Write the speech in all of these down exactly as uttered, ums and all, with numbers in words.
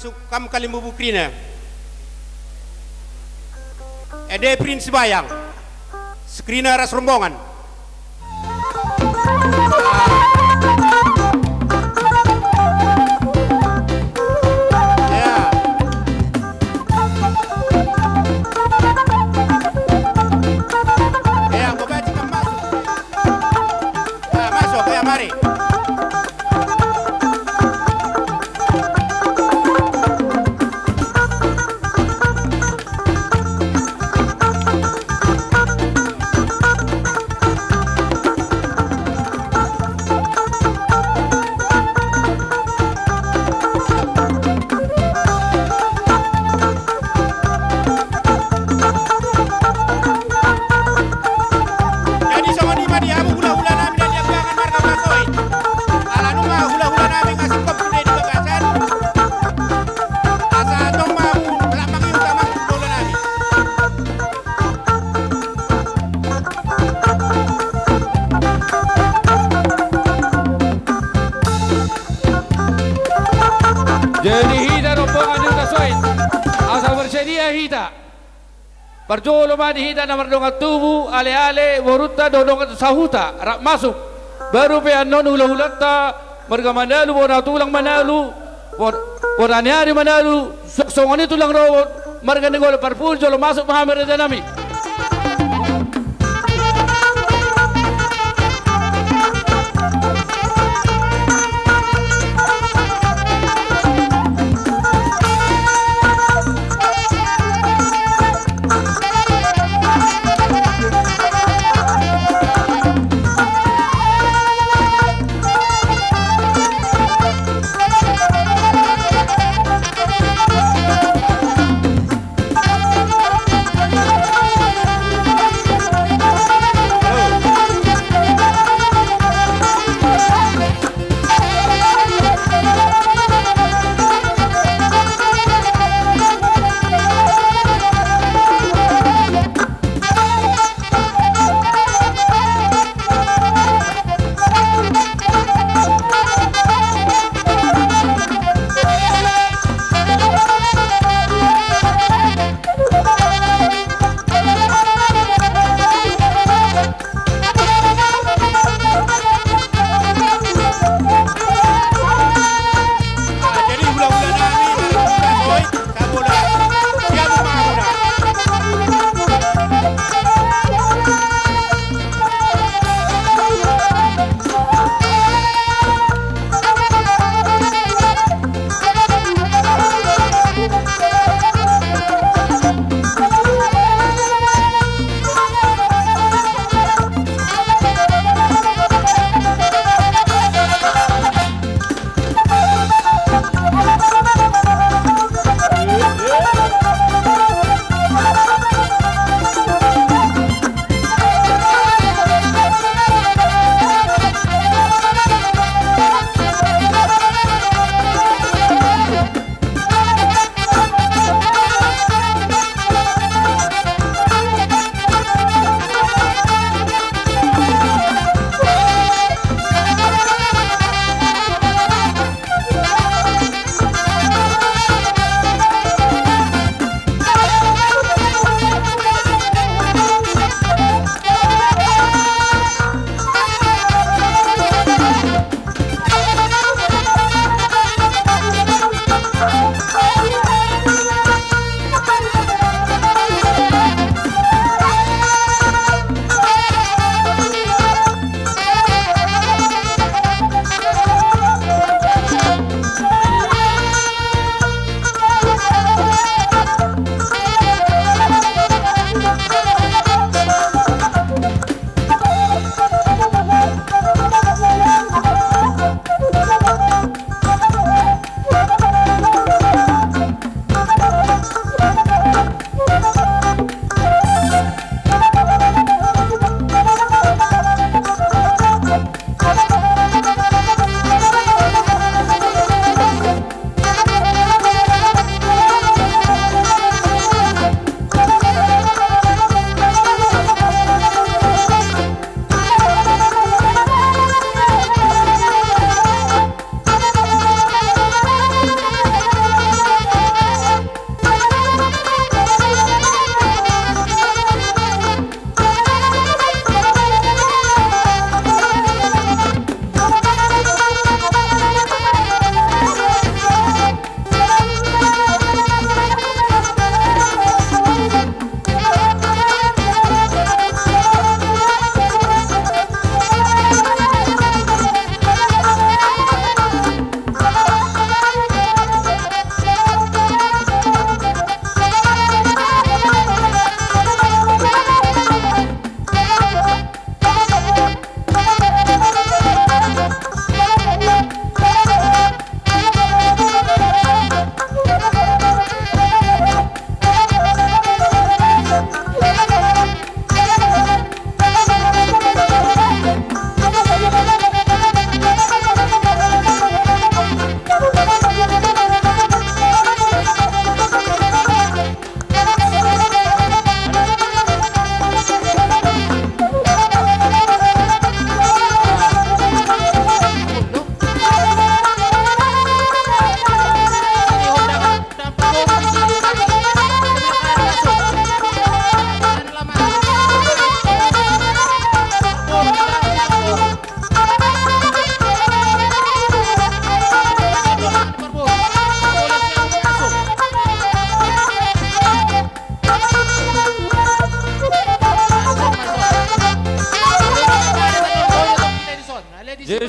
Sukam Kalimbubu Krina. Ede Prince Bayang. Skrina ras rombongan. Ya. Ya, gua baca kan masuk. Nah, masuk, ya, mari. Jadi songon i ma di hamu hulahula nami na di ambangan marga Hutasoit. Ala nunga hulahula nami nga singkop sude di bagasan. Asa tong ma hamu lam mangihuthon amang hulahula nami. Jadi hita rombongan ni Hutasoit, asa bersedia hita. Parjolo ma di hita na mardongan tubu, aleale, borunta, dohot dongan sahuta, rap masuk. Baru pe annon hulahulanta, marga Manalu, bona tulang Manalu, bo-, bona ni ari Manalu, so-, songon i tulang rorobot, marga Nainggolan parpudi, jolo masuk ma hami raja nami.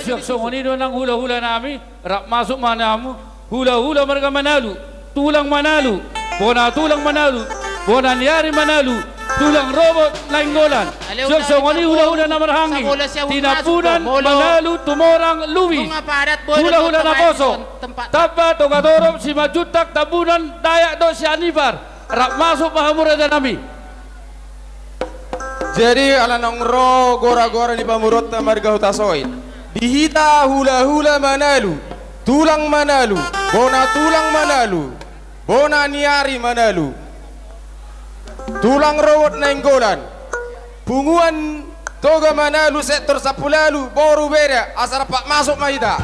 Siap songon i do nang hula-hula nami, rap masuk ma hamu, hula-hula marga Manalu, tulang Manalu, bona tulang Manalu, bona ni ari Manalu, tulang rorobot Nainggolan. Siap songon i hula-hula na marhahaanggi, Tinambunan, Manalu, Tumorang, Lubis, hula-hula naposo, Tamba, Togatorop, Simanjuntak, Tambunan, Dayak dohot Sianipar. Rap masuk ma hamu raja nami. Jadi ala naung ro gora-gora ni pamoruonta marga Hutasoit, di hita hula-hula Manalu, tulang Manalu, bona tulang Manalu, bona ni ari Manalu, tulang rorobot Nainggolan, punguan Toga Manalu sektor Sampulu Ualu, boru Beda, asa rap masuk ma hita.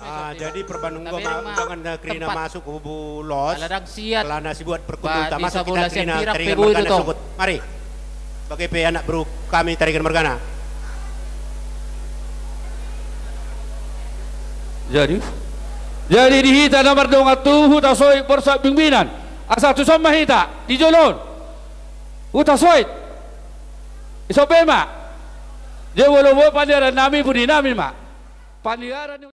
Ah, jadi parbandung ma undangan na kerina masuk hubulos. Ala na sibuat perkutulta masuk, kita kerina Tarigan Mergana sogot. Mari. Bagai pe anak boru kami Tarigan Mergana. Jadi, jadi di hita na mardongan tu Hutasoit Borsak Bingbinan, asa tuson ma hita di jolo on. Hutasoit. Ison pe ma. Jadi molo boi paniaran nami, pudi nami ma. Paniaran ni